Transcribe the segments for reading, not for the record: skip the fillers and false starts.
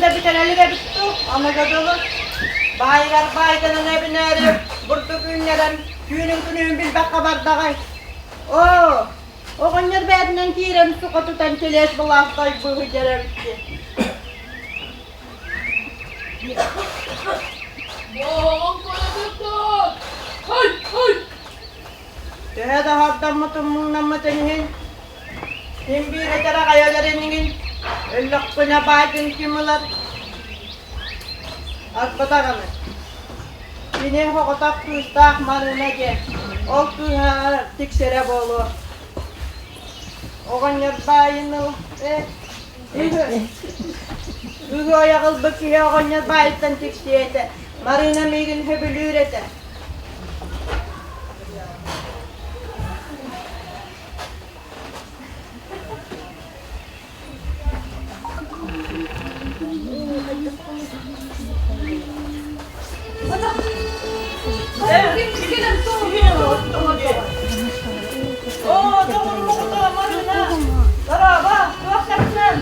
да бүтэрэ илик эбит дуу, аныгы дылы. Баайыгар баайданан эбинээри бурдук үүннэрэн түүнүн күнүһүн билбэххэ бардаҕай. Оо, оҕонньор бэйэтинэн киирэн суха тутан кэлиэс былаахтай быыһыйар эбит дии. Буолан куйатыттан! Хай, хай! Төһө да хордоммутун муҥнаммытын иһин, син биир этэр аҕай өлөр инигин, өллөхпүнэ баайгын ким ылар? Арба даҕаны, кини соҕотох кыыстаах Марыына диэн, ол кыыһа тиксэрэ буолуо. Оҕонньор баайын ыл, э, Үһү ойох ылбыт киһи оҕонньор баайыттан тиксиэ этэ, Марыына миигин сөбүлүүр этэ. Оо, доҕорум Марыына, дорообо, туох кэпсээн?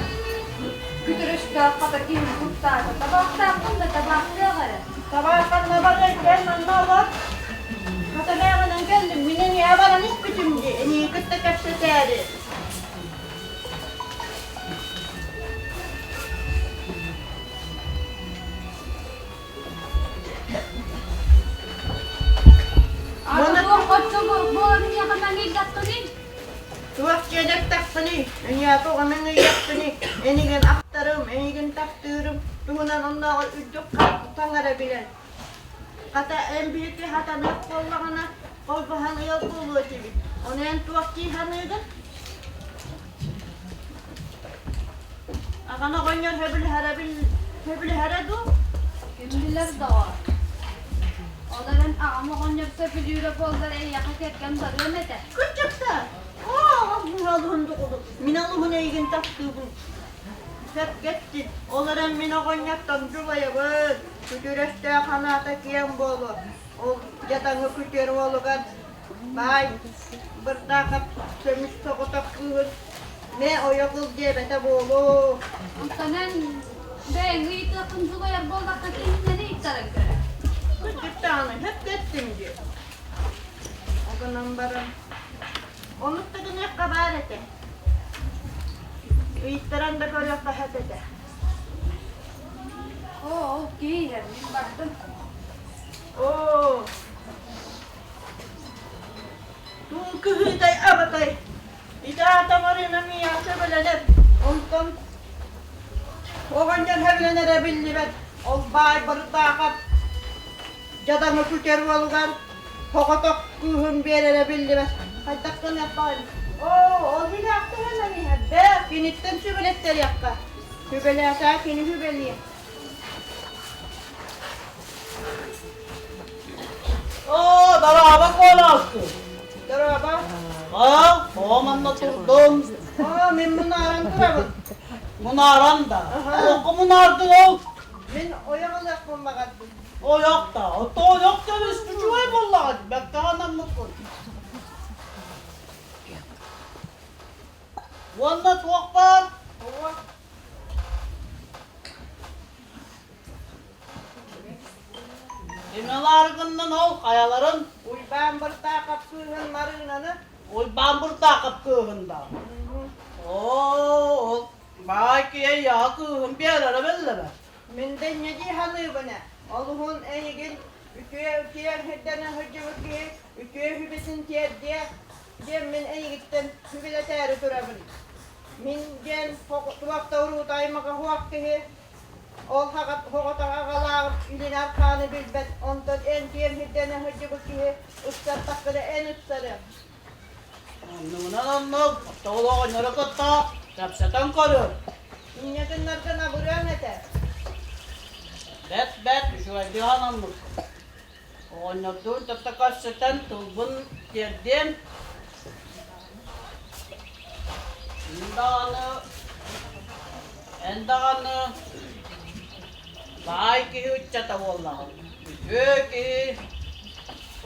Күтүрүстээх хата киһи куттаата, табаахтаахпын да табаахтыах эрэ. Табаахханна барыай, кэл манна олор. Хата мээҕинэн кэллим, мин эйиэхэ баран испитим дии, эйигин кытта кэпсэтээри. Аны туох оччо буолан миэхэ маҥыйдаххыный? Туох дьиэн эттэхпиний, эйиэхэ оҕонун ыйыахпыный, энигин ахтарым, эйигин таптыырым туһунан оннооҕор үрдүк таҥара билэр. Хата эн биһиги хатаныах буоллаҕына, холбоһон ыал буолуо этибит. Ону эн туох дии саныыгын? Аҕан оҕонньор сөбүлэһэрэ сөбүлэһэрэ дуу? Ким билэр доҕор. Ол эрэн аҕам оҕонньор сөбүлүүрэ буоллар эйиэхэ кэргэн барыам этэ. Кырдьыкта! Оо, мин алыһын дуҕулу, мин алыһын эйигин таптыыбын. Сөпкө эттин, ол эрэн мин оҕонньортон дьулайабын. Күтүр өстөөх санаата киэҥ буолуо. Ол дьадаҥы күтүр уолугар баай Бырдаахап көмүс соҕотох кыыһын мэ ойох ыл диэбэтэ буолуо. Онтон эн бэйэҥ ыйытыаххын дьулайар буоллахха киһиннэри ыйыттаран көрө. Кырдьык даҕаны сөпкө эттиҥ дии. Ол гынан баран оннук да гыныахха баар этэ. Ыйыттаран да көрүөххэ сөп этэ. Оо, ол киһи иһэр, мин бардым. Оо, Туун кыһыытай абатай, ити аата Марина миэхэ сөбүлэнэр, онтон оҕонньор сөбүлэнэрэ биллибэт, ол баай Барытаахап дьадаҥы күтэр уолугар соҕотох кыыһын биэрэрэ биллибэт. Хайдах гыныахпын? Оо, ол иһээхтэринэн иһэр бээ, киниттэн сүбэлэттэриэххэ. Сүбэлээтээ кини сүбэлиэ. Оо, дорообо, Куоласкы! Дорообо. Аа, оо, манна турдум. Оо, мин мунааран турабын. Мунааран да. Туохха мунаардыҥ ол? Мин ойох ылыахпын баҕардым. Ойох да. Ото ойох кэбис, үчүгэй буоллаҕа, бэккэ анаммыккын. Уонна туох баар? Оо, Ималааргыннан ол хайаларын? Уйбаан Быртаахап кыыһын Марыынаны. Уйбаан Быртаахап кыыһын да. Оо, ол баай киһи яа кыыһын биэрэрэ биллибэ. Мин да инньэ дии саныыбын ээ. Олуһун эйигин үтүө киэҥ сирдэнэн сылдьыбыт киһи үтүө сүбэтин тиэрдиэ диэн мин эйигиттэн сүбэлэтээри турабын. Мин диэн туох да уруута аймаҕа суох киһи Ол оҕото аҕалааҕым илин архааны билбэт, онтон эн киэҥ сирдэнэ сылдьыбыт киһи ыпсартаххына эн ыпсарыаҥ. Оннугунан оннук, тоҕо оҕонньору кытта кэпсэтэн көрөр. Инньэ гыннаргын абырыаҥ этэ. Бэт бэт үчүгэйдик анаммыккын. Оҕонньордуун кытта көрсүтэн тылбын тиэрдиэм. Мин даҕаны, эн даҕаны баай киһи ыччата буоллаҕыҥ. Үтүө киһи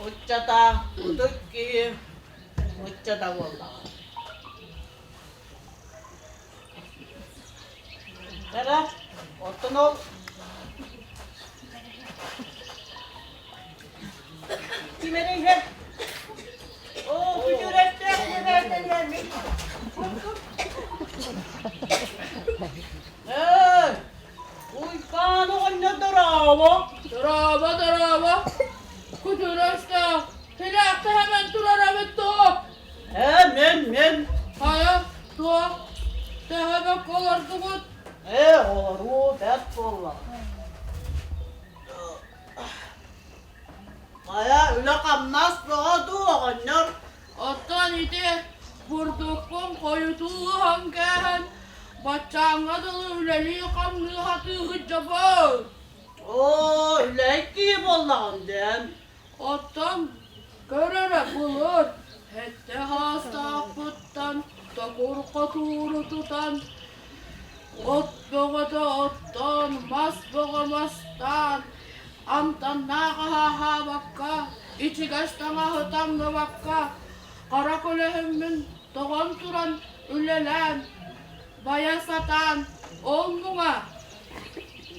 ыччата, ытык киһи ыччата буоллаҕыҥ. Эрэ, Оттон ол Ким эрэ иһэр? Оо, күтүрэттээх диэбээтэн иһэммит. Ээ, Уйбаан оҕонньор дорообо. Дорообо, дорообо. Күтүрөстөөх, тилээххэ хэмэн турар эбит дуо? Ээ, мен, мен. Хайа, туох, төһө бөккө олордугут? Ээ, олоруу бэрт буолла. Хайа, үлэ-хамнас бөҕө дуу, оҕонньор? Оттон ити бурдукпун хойутуу ыһан кээһэн, баччааҥҥа дылы үлэлии-хамныы сатыы сылдьабын. Оо, үлэһит киһи буоллаҕын диэн. Оттон көр эрэ былыр, сэттэ саастаахпыттан токур хотууру тутан, от бөҕөтө оттоон, мас бөҕө мастаан, амтаннаах аһаабакка, ичигэс таҥаһы таҥныбакка, хара көлөһүммүн тоҕон туран үлэлээн, байа сатаан, ол муҥа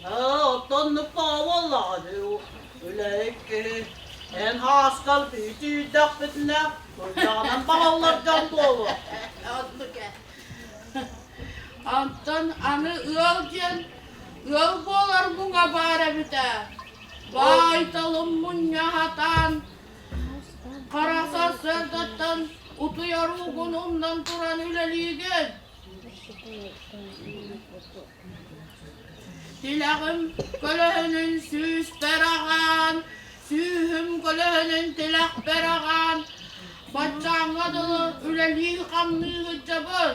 Ээ, оттон нуппаҕа буоллаҕа дии, үлэһит киһи эн һааскар үүтүйдэхпитинэ, кырдьаҕынан баһаллар дьон буолуо. Оннук ээ. Онтон аны ыал диэн ыал буолар муҥа баар эбит ээ. Баай-талым мунньа сатаан, хара сарсыардаттан утуйар уугун умнан туран үлэлиигин. Тилэҕим көлөһүнүн сүүспэр аҕаан, сүүһүм көлөһүнүн тилэхпэр аҕаан, баччааҥҥа дылы үлэлии-хамныы сылдьабын.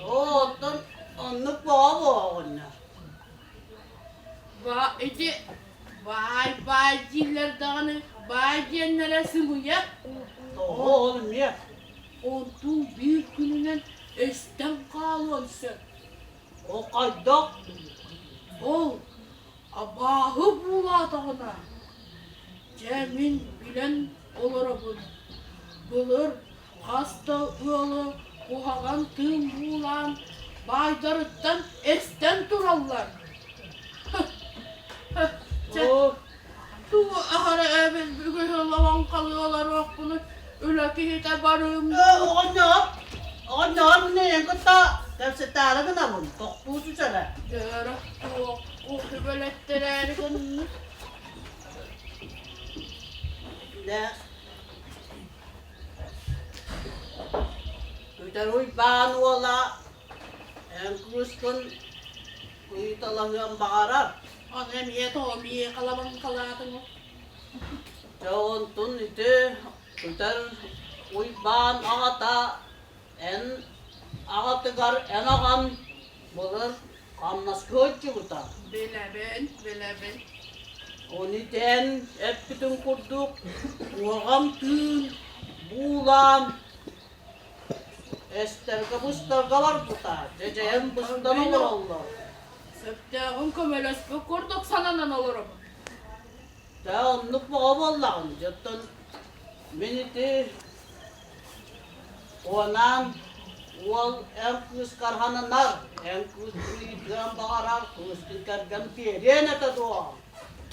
Оо, оттон оннук бөҕө буолаҕыннар. Ба ити баай-баай дииллэр даҕаны, баай диэннэрэ сымыйа. Тоҕо ол эмиэ? Онтуҥ биир күнүнэн эстэн хаалыан сөп. Ол хайдах? Ол абааһы буулаатаҕына, дьэ мин билэн олоробун. Былыр хас да ыалы куһаҕан тыын буулаан баайдарыттан эстэн тураллар. Чэ, тугу аһара эбит бүгүн лоҥхалыы олоруохпунуй, үлэ киһитэ барыым Ээ, оҕонньор, оҕонньор мин эйигин кытта кэпсэтээри гынабын, тохтуу түс эрэ. Дьөрө туох сүбэлэттэрээри гыннык? Дэ, Күтэр Уйбаан уола эн кыыскын ыйыталаһыан баҕарар. Аны эмиэ тоҕо миэхэ лабаҥхалаатыҥ? Дьэ онтун ити Күтэр Уйбаан аҕата эн аҕатыгар эн аҕан былыр хамнаска сылдьыбыта. Билэбин, билэбин. Ону итэн эппитин курдук уоҕам тыын буулаан эстэргэ быстарга барбыта, дьэдьэйэн быстан олороллор. Сөптөөҕүн көмөлөспүт курдук сананан олоробун. Дьэ оннук бөҕө буоллаҕым. Дьоттон мин ити Куонаан уол эн кыыскар хананар, эн кыыс ыйытыан баҕарар, кыыскын кэргэн биэриэн этэ дуо?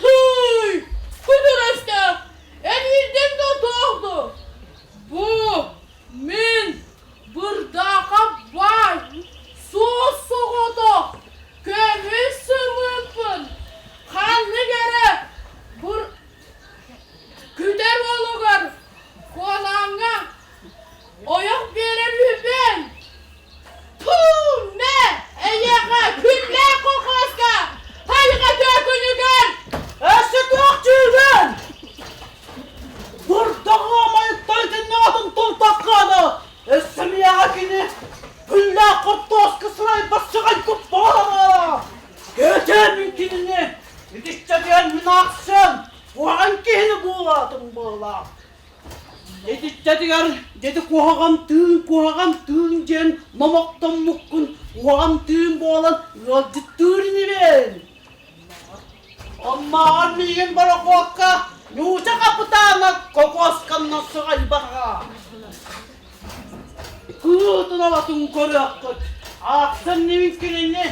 Тыый! Күтүрөстөөх! Эн иирдиҥ да туох дуо? Бу мин Бырдаахап баай суос-соҕотох көмүс сымыыппын ханнык эрэ быр күтэр уолугар Куолааҥҥа ойох биэрэр үһүбүн! Туу, мэ, эйиэхэ күннээх колхозка тайҕа күнүгэр Өссө туох дьүүлгүн? Бырдаҕа майыттан итиннэ атын тыл таххаана, өссө миэхэ кини күннээх хортуоска сырайбат сыҕайбыт буолара. Көөчөөн мин кинини итиччэ диэн мин аахсыам, куһаҕан киһини буулаатым буоллаах. Итиччэтигэр дьэти куһаҕан тыын, куһаҕан тыын диэн номохтоммуккун куһаҕан тыын буолан ыалдьыттыыр инибин. Оннооҕор миигин борохуокка Ньууча хапытаана кокуосканна сыҕайбаха. Кыытын оҕотун көрүөххүт, аахсан мин кинини.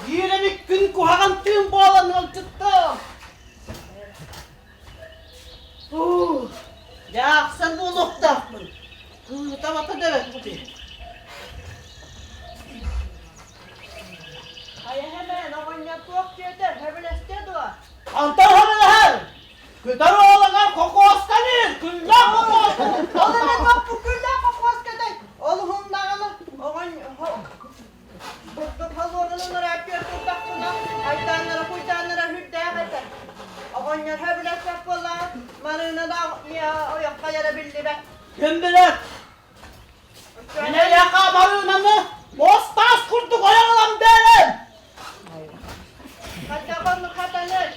Биир эмит күн куһаҕан тыын буолан ыалдьыттаам. Уу, дьаахсан буолуохтаахпын. Кыытабата да эбэппин. Хайа эмээн оҕонньор туох диэтэ, сөбүлэстэ дуо? Антон сөбүлэһэр. Көтөр уолугар кокуосканыыр, күллээх кокуоска. Ол эрэ боппу күллээх кокуоскатай. Ол уһуннаҕына оҕонньор Бурдук холуонунан ырааппыар турдахпына, айдааннара куйдааннара сүрдээх этэ. Оҕонньор сөбүлэспэт буоллаҕа, Марыына да ойоххо эрэ биллибэт. Ким билэр? Мин эйиэхэ Марыынаны муос-таас курдук ойох ылан биэрэн! Хайдах оннук хатаныр?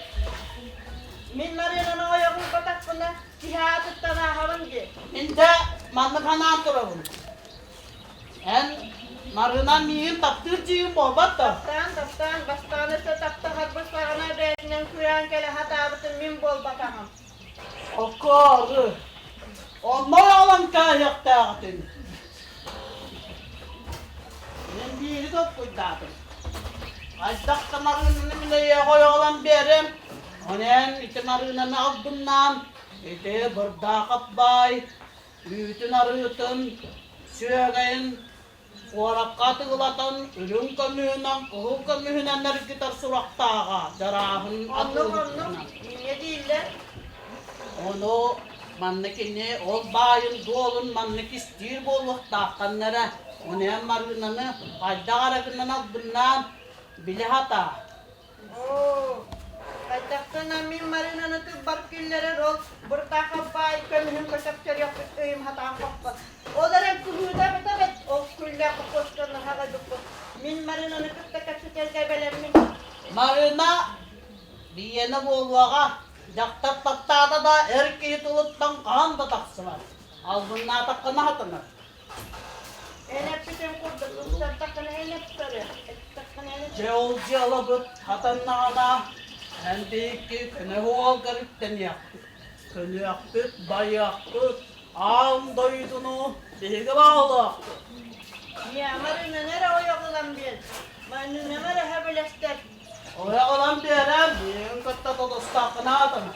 Мин Марыынаны ойох ылбатахпына, киһи аатыттан ааһабын дии. Мин дэ маннык санаан турабын. Эн Марыына миигин таптыыр дьиигин буолбат да? Таптаан, таптаан, бастаан өссө таптаһарбыт саҕана бэйэтинэн күрээн кэлэ сатаабытым мин буолбатаҕым. Окоору, онно аҕалан кээһиэхтээҕитин. Мин биири толкуйдаатым. Хайдах да Марыынаны мин эйиэхэ ойоҕолон биэрим. Онон ити Марыынаны албыннаан, ити Бырдаахап баай Үүтүн-арыытын, сүөгэйин куоракка атыылатан, үрүҥ көмүһүнэн, кыһыл көмүһүнэн эргитэр сурахтааҕа дьарааһын Оннук, оннук, атыыһытынан. инньэ дииллэр. Ону манна кини ол баайын-дуолун манна кистиир буолуохтааххын эрэ. Онон Марыынаны хайдах эрэ гынан албыннаан билэ сатаа. Оо, хайдахтана мин Маринаны тылбар киллэрэр ол Буртахов баай көмүһүн көтөхтөрүөхпүт өйүм хатаан хоппот. Ол эрэн кыһыыта эбит ол күллээх кокосканы хаҕайбыппыт. Мин Маринаны кытта кэпсэтэргэ бэлэммин. Марина биэнэ буолуоҕа, дьахтар таптаата да эр киһи тылыттан хаһан да тахсыбат. Албыннаатаххына хатанар. Эн эппитин курдук ыстардаххына эн эптэрэ, эттэххинэ эн Дьэ ол дьыалабыт хатаннаҕына, эн биһикки көнө уолга үктэниэхпит, көнүөхпүт, байыахпыт, аан дойдуну биһиги баҕалаахпыт. Ньамар үнэн эрэ ойох ылан биэр. Маннынам эрэ сөбүлэстэр. Ойох ылан биэрэн, миигин кытта тутустаххына атына.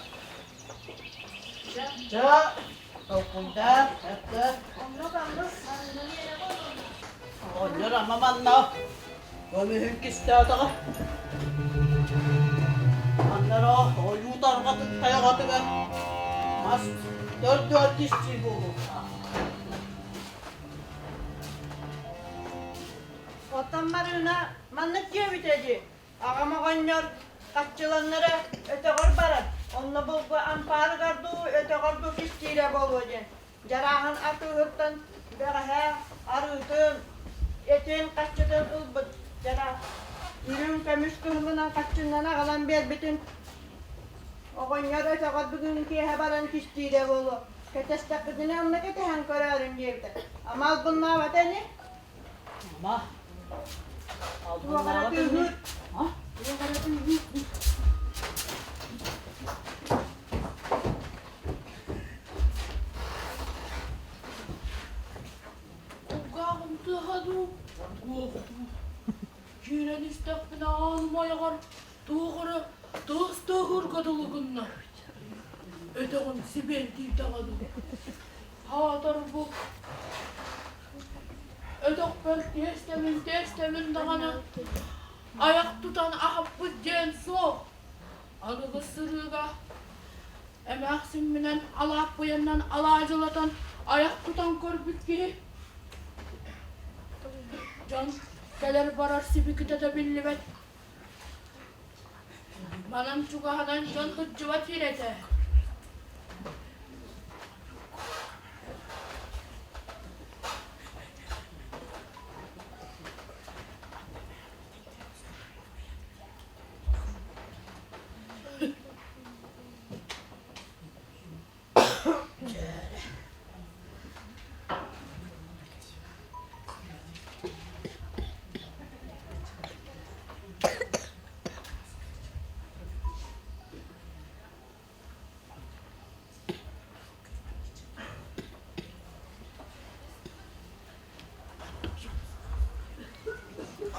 Чэ, толкуйдаа, эттэ. Оннук, оннук, Марыына эрэ буолуо. Оҕонньор ама манна көмүһүн кистээтэҕэ. Маннара ойуу тарҕатын тайаҕатыгар мас төрдүөр кистии буолуохтаах. Оттон Марыына маннык диэбитэ дии. Аҕам оҕонньор хаччыланнара өтөҕөр барар, онно булгу ампаарыгар дуу, өтөҕөр дуу кистиирэ буолуо диэн. Дьарааһын атыыһыттан бэҕэһээ арыытын, этин хаччытын ылбыт. Дьара үрүҥ көмүс кыһылынан хаччыннан аҕалан биэрбитин оҕонньор өтөҕөр бүгүн киэһэ баран кистиирэ буолуо. Кэтэстэхпитинэ онно кэтэһэн көрөөрүн диэбитэ. Ама албыннаабата ини? Ама Туох эрэ албыннаабат ини? тыаһыыр. А? Туох эрэ тыаһыыр. Кулгааҕым тыаһа дуу, туох дуу? Киирэн истэхпинэ ааным айаҕар туох эрэ тыас тыаһыырга дылы гынна. Өтөҕүм сибиэрдийдэҕэ дуу. Аатар бу өтөхпөр тиэстэбин тиэстэбин даҕаны айах тутан аһаппыт диэн суох. Аныгы сырыыга эмээхсимминэн алааппыйаннан алаадьылатан айах тутан көрбүт киһи дьон кэлэр-барар сибикитэ да биллибэт. Манан чугаһынан дьон сылдьыбат сирэ этэ.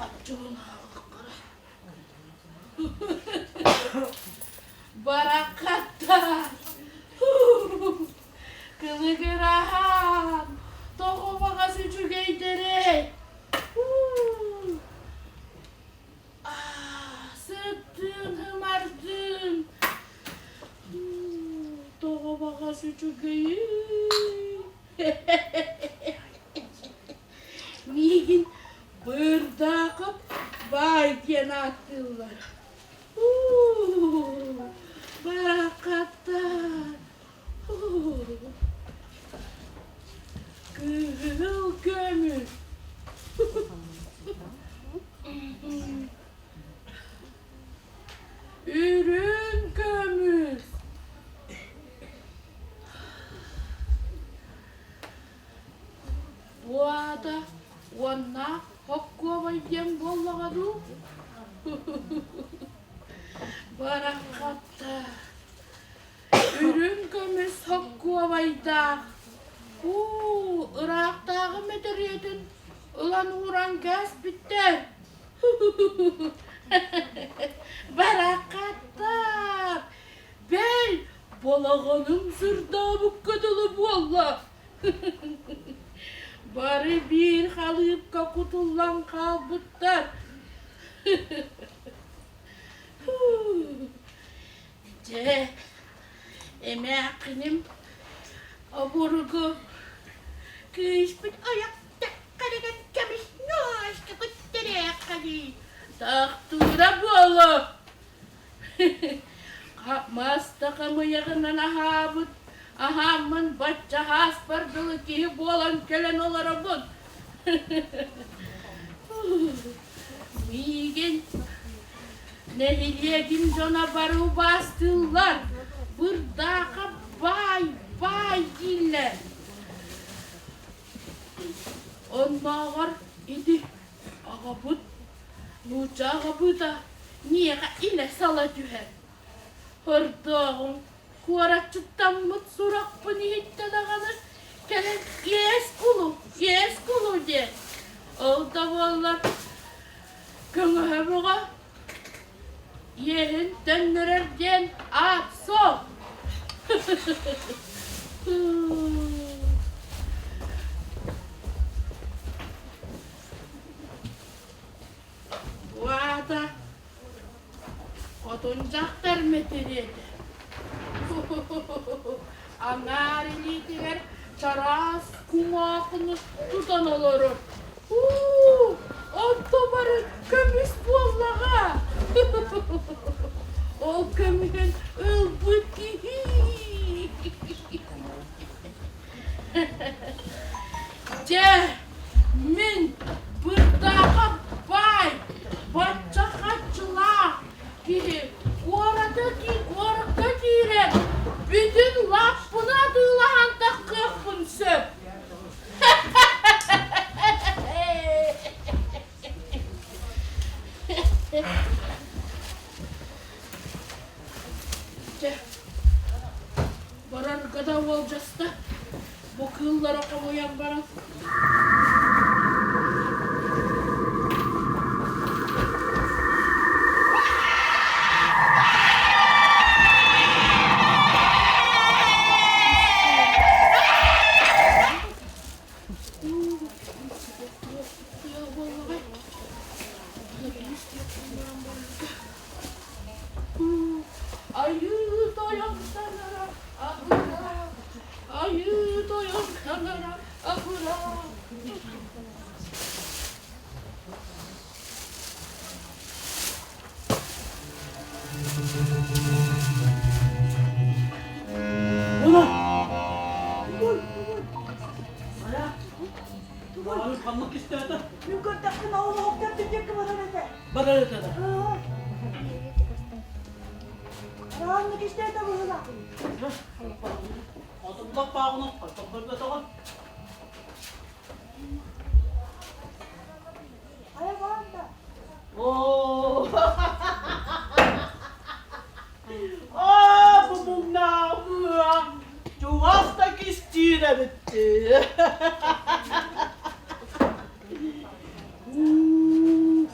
Хаччылааххара. Барахаттар! Кылыгыраһан, тоҕо баҕас үчүгэйдэрэй! Сыттыын, ымардыын, тоҕо баҕас үчүгэйий! Миигин Бырдаахап баай диэн ааттыыллар. Барахаттар! Кыһыл көмүс! Үрүҥ көмүс! Бу аата уонна хоккуобай диэн буоллаҕа дуу? Бараххаттар! Үрүҥ көмүс хоккуобайдаах, уу, ыраахтааҕы мэтириэтин ылан ууран кээспиттэр. Бараххаттар! Бэл, балаҕаным сырдаабыкка дылы буолла. Бары биир халыыпка кутуллан хаалбыттар. Дьэ, эмээххиним обургу кыыспыт ойох тэккэригэр кэмис ньуоска күттэрээххиний тахтыыра буолуо. Мас да хамыйаҕынан аһаабыт, аһааммын бачча ааспар дылы киһи буолан кэлэн олоробун. Миигин нэһилиэгим дьоно бары убаастыыллар, Бырдаахап баай, баай дииллэр. Оннооҕор ити аҕабыт, нуучча аҕабыыта миэхэ илэ-сала түһэр. Хордооҕум куораччыттаммыт сурахпын иһиттэ даҕаны кэлэн иэс кулу, иэс кулу диэн. Ол да буоллар көҥөһө бөҕө иэһин төннөрөр диэн аат суох. Бу аата Хотун дьахтар мэтириэтэ аҥаар илиитигэр чараас кумаахыны тутан олорор. Уу, онто бары көмүс буоллаҕа. Ол көмүһүн ылбыт киһи. Дьэ, мин Бырдаахап баай, бачча хаччылаах киһи куората куоракка киирэн бүтүн лааппыны атыылаһан таххыахпын сөп. Дьэ, барарга да уолдьаста, бу кыыллары хомуйан баран. Айыы тойон таҥара абыра, айыы тойон таҥара абыра. Уна! Айа! Тугуй? Ханнык кистээтэ? Мин көрдөхпүнэ ол оһохтор түннүккэ барар этэ. Барар этэ да. Ханнык кистээтэ быһыылаах. Отуллах бааҕынан хойдох көрбөтөҕүн. Хайа баан да. Оо! Аа, бу муҥнаабыа! Чугас да кистиир эбиттии.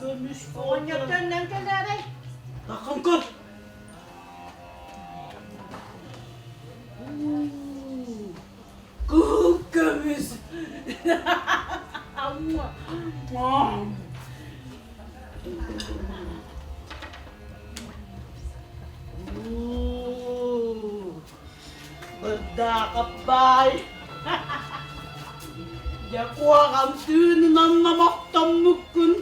Көмүс Оҕонньортон кэлээрэй. Таххын көр. Бырдаахап баай Дьэ куһаҕан тыынынан номохтоммуккун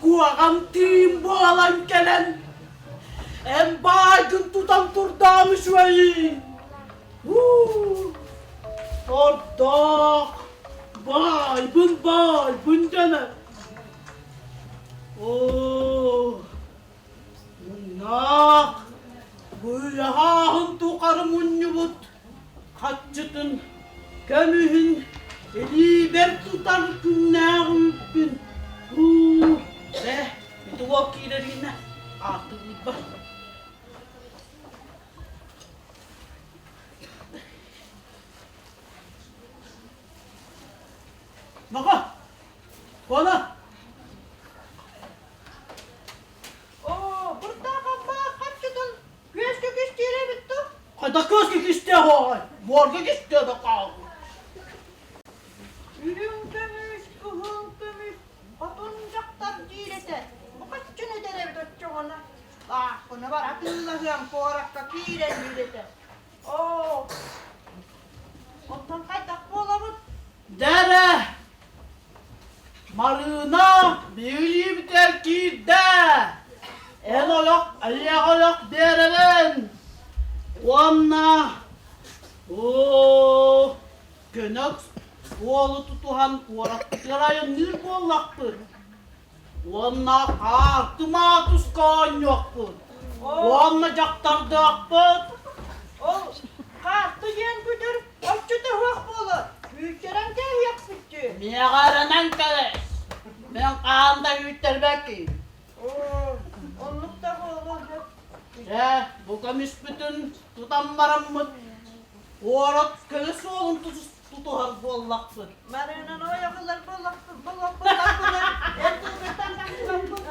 Куһаҕан тыын буолан кэлэн Эн баайгын тутан турдаам үчүгэйин Ордоох баайбын баайбын дэнэр Оо Муҥнаах быыһааһын тухары мунньубут хаччытын, көмүһүн илиибэр тутар күннээх үүппүн уу ээ ити уол киирэринэ аатылыырбар Баҕа, Куона! Оо, бурдаах аммаах харчытын күөскэ күстүүр эбит дуу? Хайдах күөскэ күстүө буолай? Буорга күстүө да хаалбыт. Үрүҥ көмүс, кыһыл көмүс, хотун дьахтар диир этэ. Бу хаччын этэр эбит оччоҕуна. Лаахпына бар атыылаһыам куоракка киирэн диир этэ. Оо, онтон хайдах буолабыт? Дэрэ, Марыына биһилиибитигэр киирдэ. Эн олох эйиэхэ олох биэрэбин. Уонна оо, көнө суолу тутуһан куораппытыгар айанныыр буоллахпыт. Уонна хаарты маатыска оонньуохпут. Уонна дьахтардаахпыт. Ол хаарты диэн күтүр оччото суох буолар. Үүттэрэн кээһиэхпит дии. Миэхэ эрэнэн кэлээс. Мин хаһан да үүттэрбэккин. Оо, оннук да буолуо сөп. Дьэ, бу көмүспүтүн тутан бараммыт, куорат көнө суолун тутуһар буоллахпыт. Марыынан ойоҕулар буоллахпыт, буоллахпыт, эр тылгыттан тахсыбаппыт,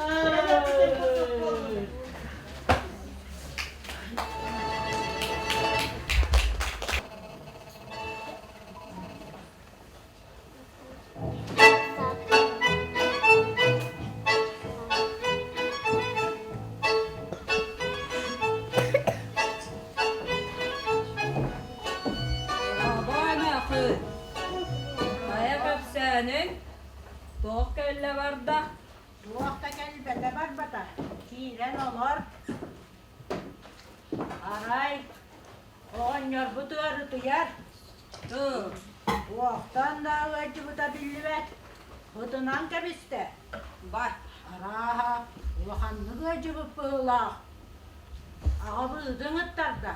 Абаанахы, хайа кэпсээниҥ? Туох кэллэ барда? Туох да кэлбэтэ барбата, киирэн олор. Арай оҕонньорбут ыарытыйар. Туохтан да ыалдьыбыта биллибэт. Ытынан кэбистэ. Бар, арааһа, улаханнык ыалдьыбыт быһыылаах. Аҕабыытын ыттарда.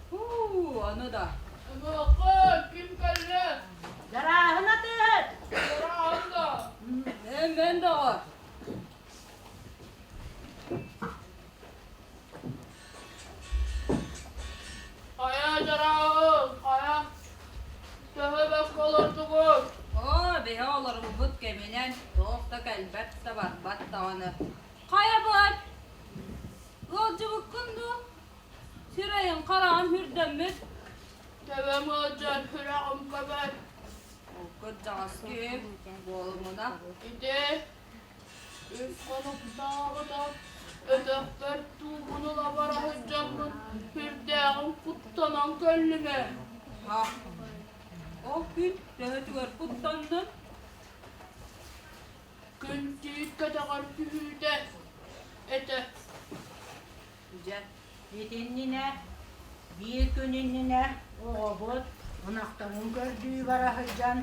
Һуу, ону да. Ымыахха, ким кэллэ? Дьарааһын атыыһыт! Дьарааһын да. Эн доҕор. Хайа дьарааһын, хайа? Төһө бэккэ олордугут? Оо, биһи олорбуппут кэминэн туох да кэлбэт да барбат даҕаны. Хайа быат? Ыалдьыбыккын дуу? Сирэйиҥ хараҕын үрдэммит. Төбөм ыалдьар, сүрэҕим көбөр. Ол кырдьаҕас киһи буолумуна. Ити үс хонуктааҕыта өтөхпөр туубун ыла бара сылдьаммын сүрдээҕин куттанан кэллим ээ. Ха, ол күн төһөтүгэр куттаннын? Күн тиит кэтэҕэр түһүүтэ этэ. Дьэ, итиннинэ биир күн иннинэ оҕобут ынахтарын көрдүү бара сылдьан,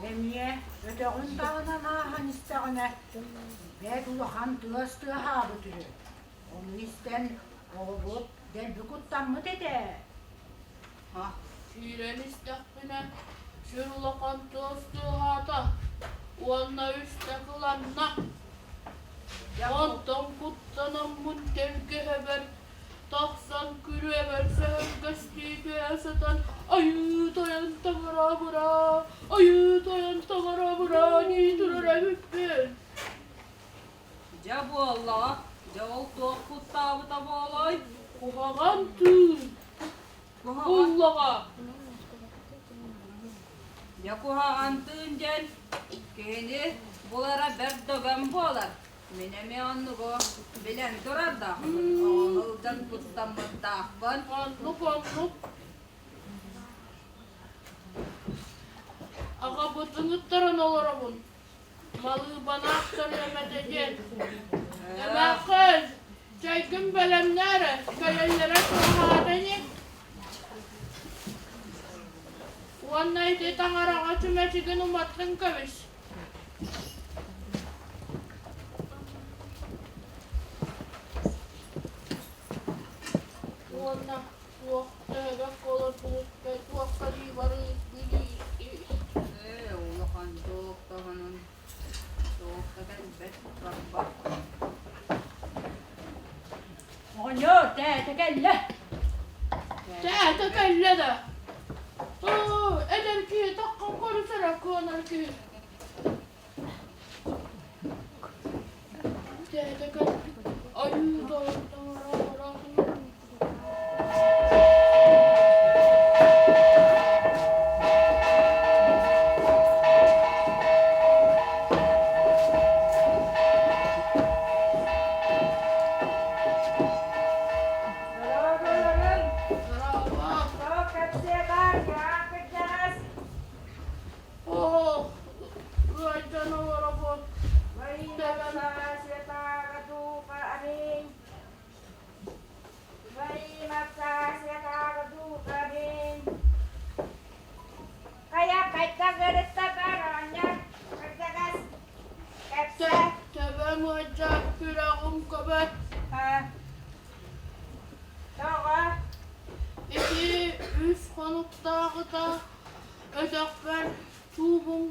эмиэ өтөҕүн таһынан ааһан истэҕинэ, бэрт улахан тыас тыаһаабыт үһү. Ону истэн оҕобут дэлби куттаммыт этэ. Киирэн истэхпинэ, сүр улахан тыас тыаһаата уонна үстэ кыланна. Онтон куттанаммын тэлгэһэбэр тахсан күрүөбэр сөһүргэстии түһэ сытан «Айыы тойон таҥара абыраа, айыы тойон таҥара абыраа» дии турар эбиппин. Дьэ буоллаҕа, дьэ ол туох куттаабыта буолуой? Куһаҕан тыын Куһаҕан буллаҕа. Дьэ куһаҕан тыын диэн киһини булара бэрт догон буолар. Мин эмиэ оннугу билэн турар да, оҕо сылдьан куттаммыттаахпын. Оннук оннук. Аҕабытын ыттаран олоробун. Малыыбанаах төрүөм этэ диэн. Эмээххин, чэйгин бэлэмнээ эрэ, кэлэллэрэ чугаһаата ини. Уонна ити таҥараҕа чүмэчигин уматтыҥ кэбис. Уонна туох төһөбөккө олордубут туохха дии барыы билии Ээ, улахан туох даҕаны туох да кэлбэт барбат. Оҕонньор, тээтэ кэллэ. Тээтэ кэллэ да. Оо, эдэр киһи таххан көрүсэрэ кыанар киһи. Тээтэ кэлбит. Айыы тойон таҥара Дорооболорун! Тоҕо кэпсиэ баар, кыраан кырдьаҕас? Оо, ыайдан олоробун. Во имя Отца, Святаго Духа. Аминь. Во имя Отца, Святаго Духа. Аминь. Хайа, хайдах ыарытта баар оҕонньор? Кырдьаҕас, кэпсээ. Төбөм ыалдьар, сүрэҕим көбөр. Тоҕо? Ити үс хонуктааҕыта өтөхпөр туубун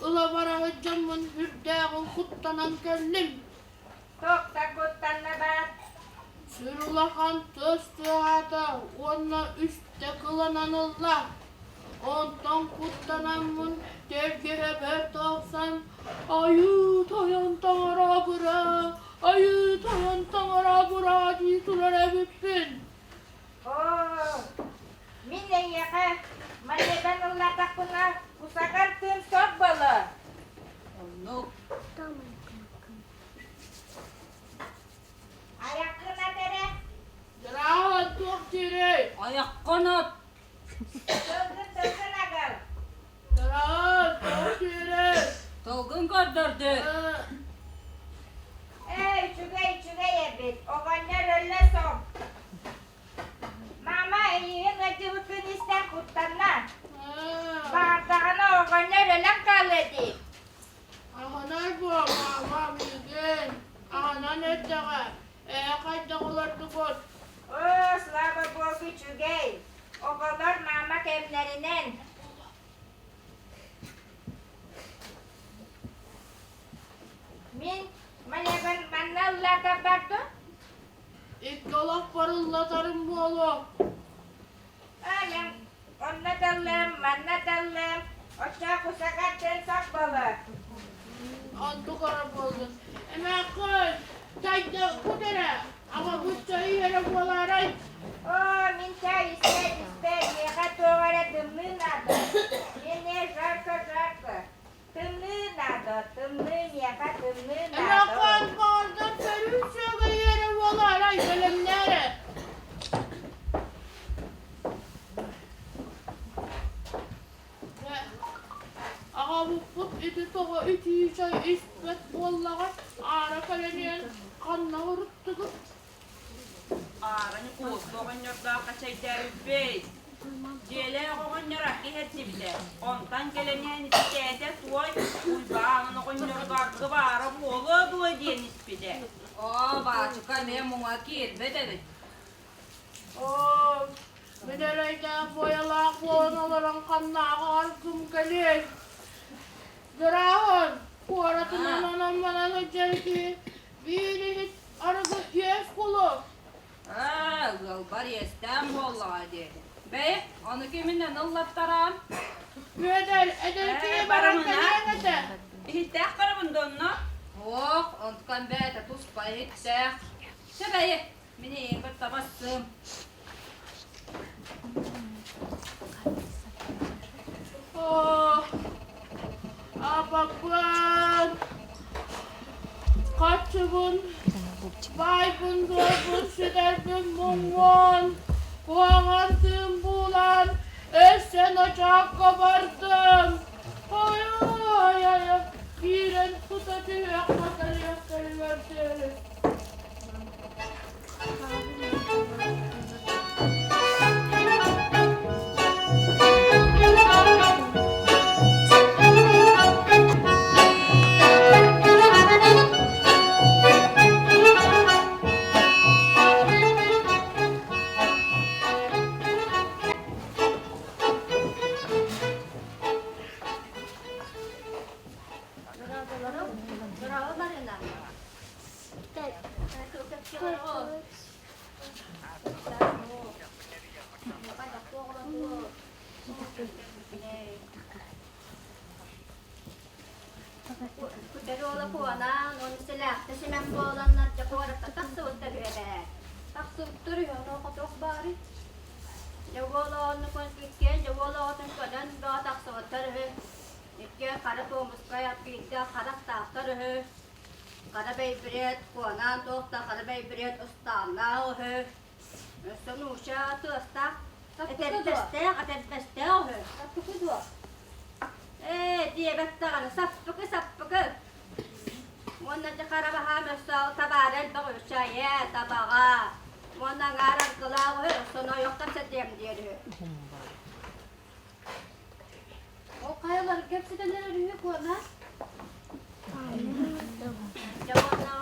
ыла бара сылдьаммын сүрдээҕин куттанан кэллим. Туохта куттанна баар? Сүр улахан тыас тыаһаата уонна үстэ кыланан ылла. Онтон куттанаммын тэлгэһэбэр тахсан «Айыы тойон таҥара абыраа, айыы тойон таҥара абыраа» дии турар эбиппин. Оо, мин эйиэхэ манньатан ыллаатахпына кусаҕар тыын сор буолуо. Оннук. Айаххын ат эрэ. Дьарааһын туох диирий? Айаххын ат. Тылгын тылгын агал. Дьарааһын туох диирий? Тылгын көрдөрдү. Ээ, үчүгэй, үчүгэй эбит. Оҕонньор өллө соҥ. Мама, эйигин ыалдьыбыккын истэн куттанна. Баардаҕына оҕонньор өлөн хаалыа дии. Аһынар буо, маама, миигин. Аһынан эрдэҕэ. Ээ, хайдах олордугут? Оо, слава богу, үчүгэй. Оҕолор мама кэмнэринэн. Мин манебын манна ыллаатар бардым. Икки олохпор ыллатарым буолуо. Аайам, онно да ыллыам, манна да ыллыам, оччоох усаҕар дьэн сах буолар. Онтук эрэ буоллун. Эмээххин, чайда кут эрэ, аҕабыт чай иһэрэ буолаарай? Оо, мин чай испэт, испэт, миэхэ туох эрэ тымныы наада. Мне жарко, жарко. Тымныы наада, тымныы миэхэ тымныы наада. Эмээххин, баҕардар сөрүүн сүөгэй эрэ буолаарай, бэлэмнээ эрэ. Аҕабыппыт ити тоҕо итии чай испэт буоллаҕай, аара кэлэн иһэн ханна уруттугут? Аара Ньукууска оҕонньордооххо чэйдээбиппит. Дьиэлээх оҕонньор аргы иһэрдибитэ. Онтон кэлэн иһэн ититээтэ туой Уйбаанын оҕонньоругар аргы баара буолуо дуо диэн испитэ. Оо, баачыка эмиэ муҥа киирбит эбит. Оо, мин эрэйдээх буойалаах буолан олорон ханнааҕы аргым кэлиэй? Дырааһын, куоратынан онон-манан сылдьар киһи биир иһит арыгы иэс кулу. Аа, ыалбар иэстээн буоллаҕа дии. Бэйи, ону киминэн ыллаттараан? Үөдэл, эдэр киһи баран кэлиэҥ этэ. Иһиттээх барабын да онно? Ох, онтукан бэйэтэ туспа иһиттээх. Чэ бэйи, Мин эйиэхэ табассым. Апаппын, хаччыбын, баайбын дуолбун сүтэрбин муҥмун, куһаҕан тыын буулаан, өссө ночоокко бардым. Хайа-хайа, киирэн тута түһүөххэ кэлиэхтэригэр диэри. Браво, Марина! Күтэр куонан, он сэлээхтэ симэн буоланнар дьэ куоракка тахсыбыттар үһэ Тахсыбыттар үһү, онуоха хотуох баары. Дьэ уол оҕону иккиэн дьэ уол оҕотун көрөн бөҕө тахсыбыттар үһү. Иккиэн хара туомускай биирдэ харахтаахтар үһү. Хара бэйбириэт, куонаан туох да хара бэйбириэт ыстааннаах үһү. Өссө нуучча тыастаах этэрбэстээх, этэрбэстээх үһү. Саппыкы дуо? Ээ, диэбэт даҕаны, саппыкы, саппыкы. Уонна дьэ хара баһаам өссө табаара элбэх үһү, ээ, табаҕа. Уонна аҥаар аргылаах үһү, өссө нойох кэпсэтиэм диир үһү. Ол хайалар кэпсэтэллэр үһү куона? Дьэ уонна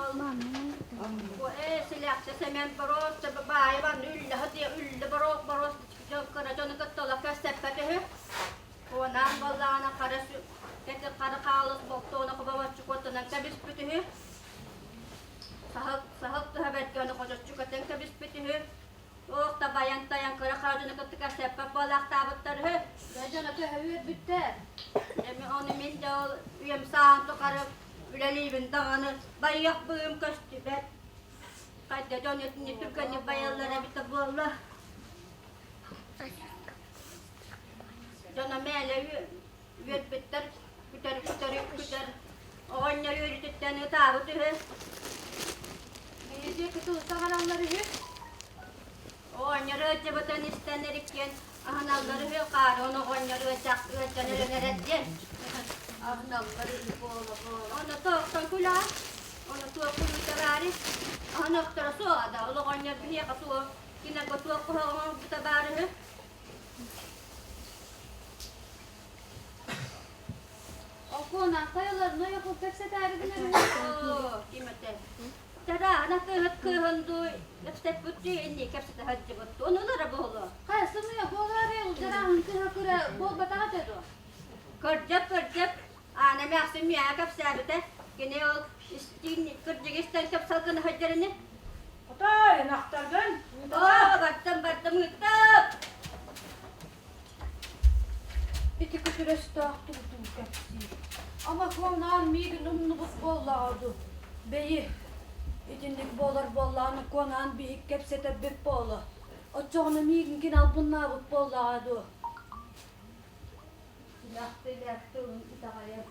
ол ээ силээхчэ Сэмэн Боруос баайа үллэ диэ үллэ боруок боруос кыра дьону кытта олох кэпсэппэт үһү. Куонаан буоллаҕына хара кэти хара хаалыс болтуона хобобоччу куоттанан кэбиспит үһү. Саһыл саһыл тыһа бэркэ ону хочоччу көтөн кэбиспит үһү. Туох да байан-тайан кыра хаадьыны кытта кэпсэппэт буолаахтаабыттар үһү. Дьэ дьоно төһө үөрбүттэр. Эми ону мин да ол үйэм саан тухары үлэлиибин даҕаны байыах быым көстүбэт. Хайда дьон итини түргэнник байаллар эбитэ буолла. Дьоно мээлэ үөрбүттэр, күтэр күтэр күтэр оҕонньор үөрүүтүттэн ытаабыт үһү. Биһиги кытылса ханаллар үһү. Оҕонньор ыалдьыбытын истэн эриккиэн аһыналлар үһү, хаарыан оҕонньор ыалдьах ыалдьан өлөн эрэр диэн. Аһыналлар үһү буола буола. Ону туохтан күлэҕин? Ону туох күлүүтэ баары? Аһын охторо суоҕа да, ол оҕонньор биһиэхэ туох кинилэргэ туох куһаҕан оҥорбута баар үһү. Окуона хайаларына ойоху кэпсэтээри гынар үһү. Ким этэ? Тараана кыыһыт кыыһын дуу, кэпсэппит дуу, инни кэпсэтэ сылдьыбыт. Онулара буолуо. Хайа сымыйа буолаары улдьарааһын кыыһа кыра буолбатаҕа этэ дуо? Кырдьык, кырдьык. Аана эмээхсин миэхэ кэпсээбитэ. Кини ол кырдьыгы истэн кэпсэл гына сылдьар ини. Хотой, ынахтаргын. Оо, бардым, бардым, ыыттым. Ити күтүрөстөөх тугутун кэпсиир. Ама куонаан миигин умнубут буоллаҕа дуу? Бэйи, итинник буолар буоллаҕына куонаан биһик кэпсэтэрбит буолуо. Оччоҕуна миигин кини албыннаабыт буоллаҕа дуу? Тилэхтилээх тылын итэҕэйэр.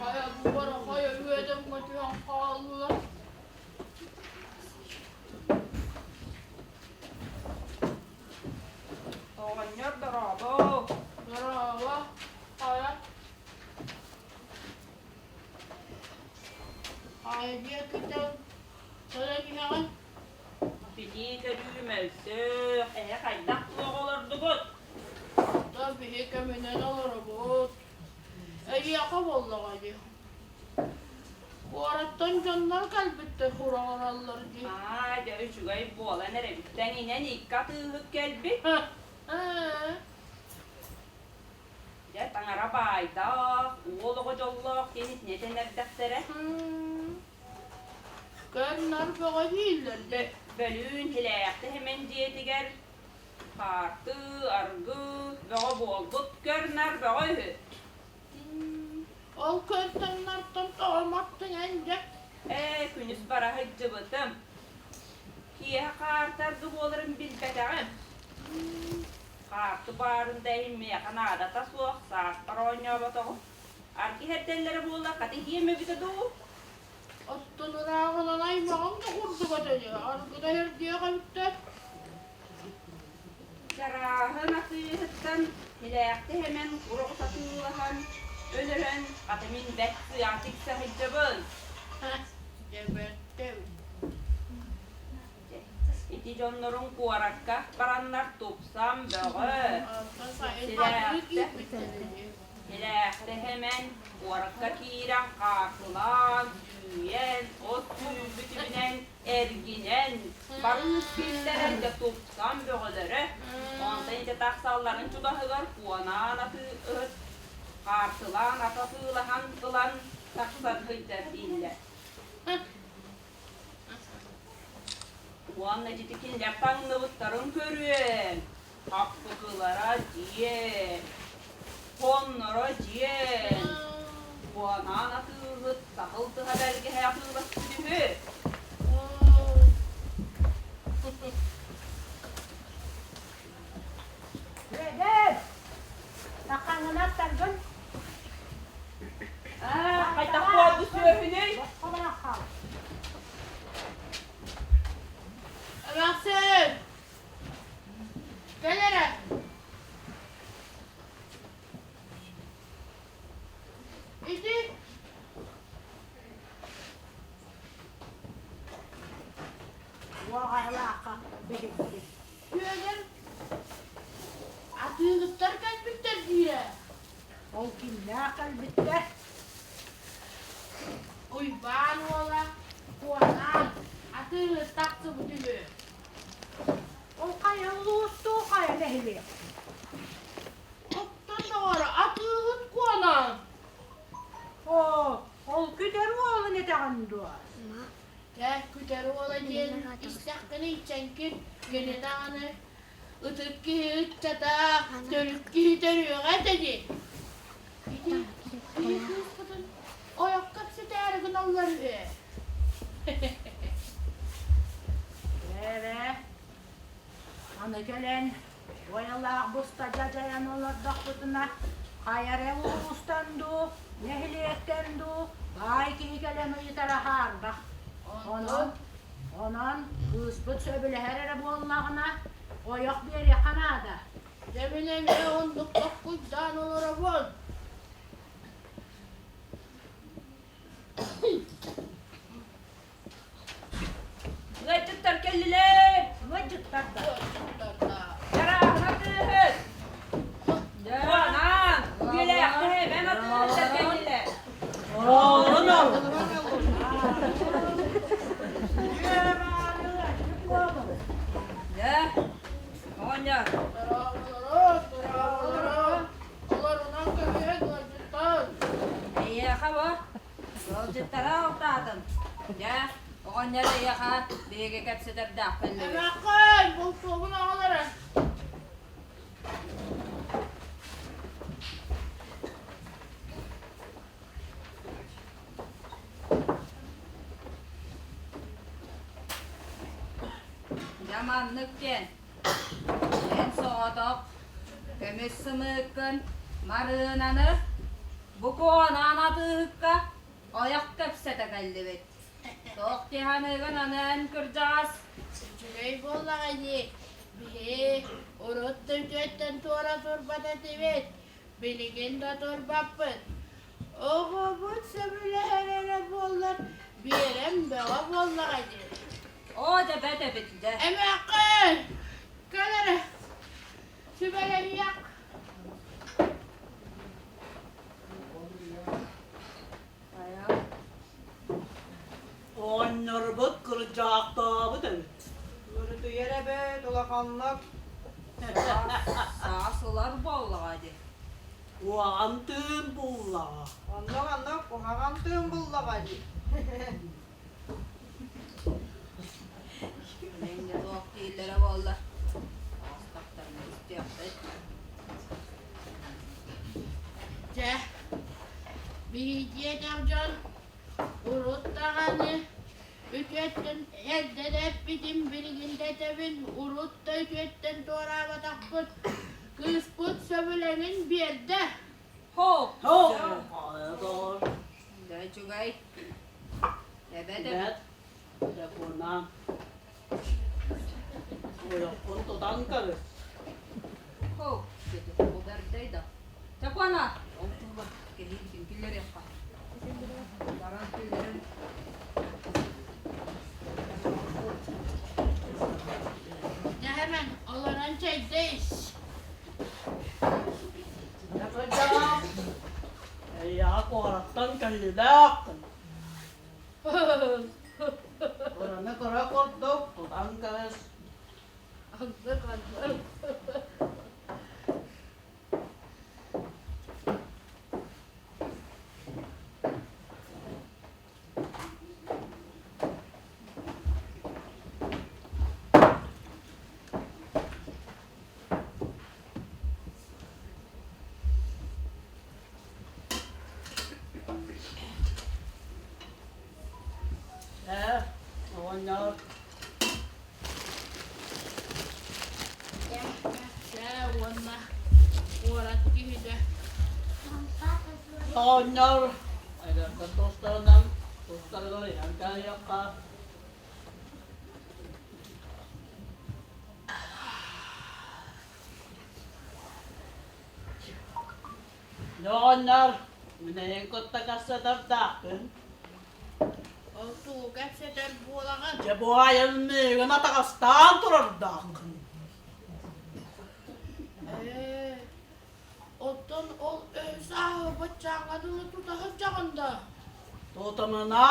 Хайа бу хайа үөдэҥҥэ түһэн хааллылар. Оҕонньор дорообо. Дорообо. Хайа. Хайа диэкитэн кэлэн иһэҕин? Билии-көрүү мөлтөх, эһэ хайдах туох олордугут? Да биһи кэминэн олоробут. Эйиэхэ буоллаҕа дии. Куораттан дьоннор кэлбиттэр сураҕыраллар дии. Аа, дьэ үчүгэй буолан эрэбит. Тэҥинэн икки атыыһыт кэлбит. Ээ. Дьэ, таҥара баайдаах, уол оҕо дьоллоох диэн итини этэн эрдэхтэрэ. Көр-нар бөҕө дииллэр. Бөлүүн Һилээхтэ Сэмэн дьиэтигэр хаарты, аргы бөҕө буолбут көр-нар бөҕө үһү. Ол көртөн-нартан тоҕо маттыҥ эн дьэ? Ээ, күнүс бара сылдьыбытым. Киэһэ хаарты аргы буоларын билбэтэҕим. Хаарты баарын да иһин миэхэ наадата суох, сааспар оонньооботоҕум. Аргы иһэрдэллэрэ буоллар, хата иһиэм эбитэ дуу? Оттон ырааҕынан аймаҕыҥ да курдук этэ дии, аргыда иһэрдиэх эбиттэр. Чарааһын атыыһыттан тилээхти хэмэн кур оҕус атыылаһан, өлөрөн, хата мин бэрт сыаҕа тиксэ сылдьабын. Дьэ бэрт Ити дьонноруҥ куоракка бараннар тупсан бөҕө. Онтон сайын хатыы киирбиттэр ини. Тилээхтэ хэмэн куоракка киирэн хаартылаан, сүүйэн, от сүүрбүтүнэн эргинэн, барыыс киллэрэн дьэ тупсан бөҕөлөрө. Онтон ити тахсалларын чугаһыгар куонаан атыыһыт хаартылаан атыылаһан ылан тахсан сылдьар дииллэр. Уонна ити кинилэр таҥныбыттарын көрүөн, хаппыкылара диэн, хонноро диэн, куонаан атыыһыт саһыл тыһа бэргэһэ атыыласпыт үһү. Үөдэр! Сахаҥҥын аттаргын? Аа, хайдах буолбут сүөһүнүй? Босхо баран хаал. Эмээхсин! Кэл эрэ! Ити Уоҕайылаахха биһикки. Үөгэр атыыһыттар кэлбиттэр диирэ. Ол кимнээх кэлбиттэр? Уйбаан уола Куонаан атыыһыт тахсыбыт үһү. Ол хайа улуустуу хайа нэһилиэк? Оттон доҕор атыыһыт Куонаан. Оо, ол күтэр уолун этэҕин дуо? Дьэ, күтэр уола диэн истэххинэ иччэҥкин, кини даҕаны ытык киһи ыччата, төрүт киһи төрүөҕэ этэ дии. Ити киһи кыыспытын ойох кэпсэтээри гыналлар үһү. Ээ, аны кэлэн Уойалаах буста дьадьайан олордохпутуна, хайа эрэ улуустан дуу, нэһилиэктэн дуу баай киһи кэлэн ыйытара хаарбах. Онон, онон кыыспыт сөбүлэһэр эрэ буоллаҕына, ойох биэриэххэ наада. Дьэ мин эмиэ оннук токкуйдаан олоробун. Ыалдьыттар кэллилэр! Ыалдьыттар да. Чарааһына тыаһыт! Куонаан! Үөлээхтэр эбэн атыыһыттар кэллилэр! Дьэ, оҕонньор. Олорунан көмүһүн ыалдьыттар. Эйиэхэ бу Ыалдьыттара алтаатын. Дьэ, оҕонньор эйиэхэ биһиги кэпсэтэрдээх кэллибит. Эмээххин, бултуубун оҕолоро. Дьэ, маннык диэн. Эн соҕотох көмүс сымыыккын Марыынаны Бу куонаан атыыһыкка ойох кэпсэтэ кэллибит. Туох дии саныыгын аны эн кырдьаҕас? Үчүгэй буоллаҕа дии. Биһи урут да үтүөттэн туора турбат этибит, билигин да турбаппыт. Оҕобут сөбүлэһэр эрэ буоллар, биэрэн бөҕө буоллаҕа дии. Оо, дьэ бэт эбит дьэ. Эмээххин, кэл эрэ, сүбэлэһиэх. Оҕонньорбут кырдьаахтаабыт эбит. Ыарытыйар эбээт улаханнык. Саас ылар буоллаҕа дии. Куһаҕан тыын буллаҕа. Оннук-оннук куһаҕан тыын буллаҕа дии. Билиҥҥи туох дииллэрэ буолла. Оҕустахтарына истиэхпит. Дьэ, биһиги дьон урут даҕаны үтүөттэн эрдэ да эппитим, билигин да этэбин, урут да үтүөттэн туораабатахпыт. Кыыспыт сөбүлэҥин биэрдэ. Хо! Хо! Дьэ, үчүгэй. Эбэт Эбэт, дьокуонаан. Ойоххун тутан кэбис. Хо, дьэ удардай да. Чакуана, ол туһугар кэһиибитин киллэриэххэ. Баран киллэрэн Дьэ хэмэн, олорон чэйдэ ис. Дьэ кырдьаҕас, эйиэхэ куораттан кэллилээххин. Кыраны кыра курдук тутан кэбис. Оннук, оннук. Ээ, оҕонньор Чэ уонна куорат киһитэ Оҕонньор эдэрдэр тустарынан тустарыгар иһэн кээһиэххэ Оҕонньор, мин эйигин кытта кэпсэтэрдээхпин. Ол тугу кэпсэтэр буолаҕын? Дьэ бу айан миигин атаҕастаан турардааххын. Ээ, оттон ол өй-сааһы баччааҥҥа дылы тута сылдьаҕын да? Тутумуна,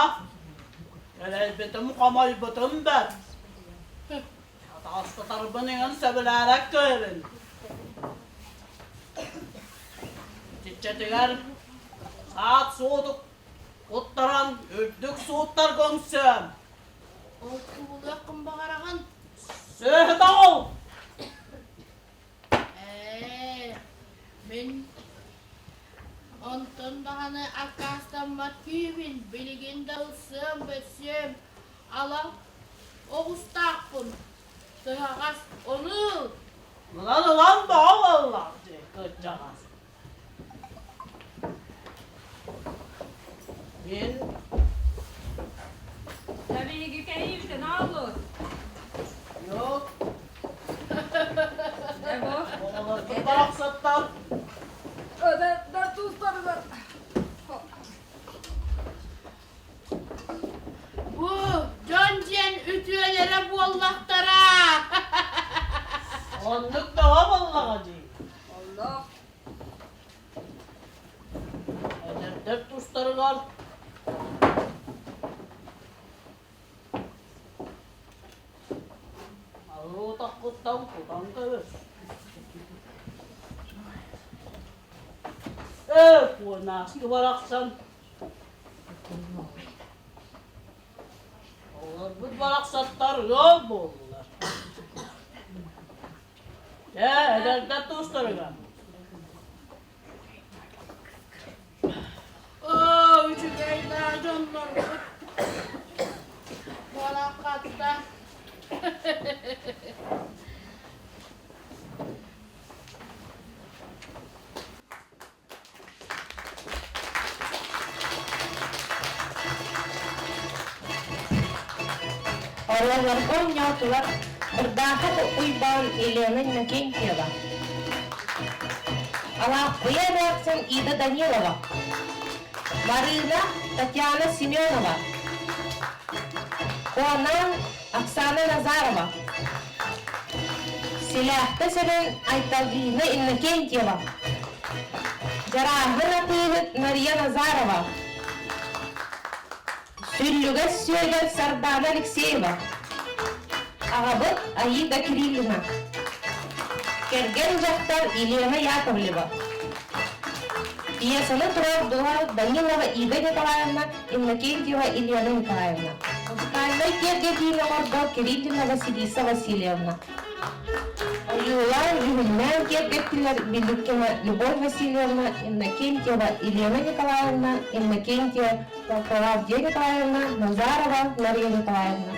кэлэйбитим хомойбутум бэрт. Атаҕастатарбын иҥэн сөбүлээрэ кыайабын. Итиччэтигэр саат суутук куттаран үрдүк сууттарга үҥсүөм. Ол тугулуоххун баҕараҕын? Сүөһүтэ ол! Ээ, мин онтон даҕаны аккаастаммат киһибин, билигин да ылсыам, бөссүөм, ала оҕустаахпын, тыһаҕас ону ыл. Ылан ылан бөҕө буоллаҕа дии, кырдьаҕас. Мин Биһиги кэһиибитин ааллыбыт. Yok. Дьэ бу. Оҕолорбут барахсаттар. Да тустарыгар. Бу дьон диэн үтүөлэрэ буоллахтара. Оннук бөҕө буоллаҕа дии. Оннук. Эдэрдэр тустарыгар Аллуу-таххыттан кутан кэбис. Ээ, куонааскы барахсан Олорбут барахсаттар ыал буоллулар. Ээ, эдэрдэр тустарыгар. Оо, үчүгэй да дьоннорбут бараххатта. Оруолларга оонньоотулар Ырдаахап Уйбаан Елена Иннокентьева, Алааппыйа эмээхсин Ида Данилова, Марыына Татьяна Семенова, Куонаан Оксана Назарова, Силээхтэ Сэлэн Айталина Иннокентьева, Дьарааһын атыыһыт Мария Назарова, Сүллүгэс Сүөгэр Сардаана Алексеева, аҕабыт Аида Кириллина, кэргэн дьахтар Елена Яковлева, Пьесаны турар дуо Данилова Ида Николаевна, Иннокентьева Елена Николаевна, музыкальнай киэргэтиини оҥордо Кириллина Василиса Васильевна. Ойуулаан дьүһүннээн киэргэттилэр Биликкина Любовь Васильевна, Иннокентьева Елена Николаевна, Иннокентьева Клавдия Николаевна, Назарова Мария Николаевна.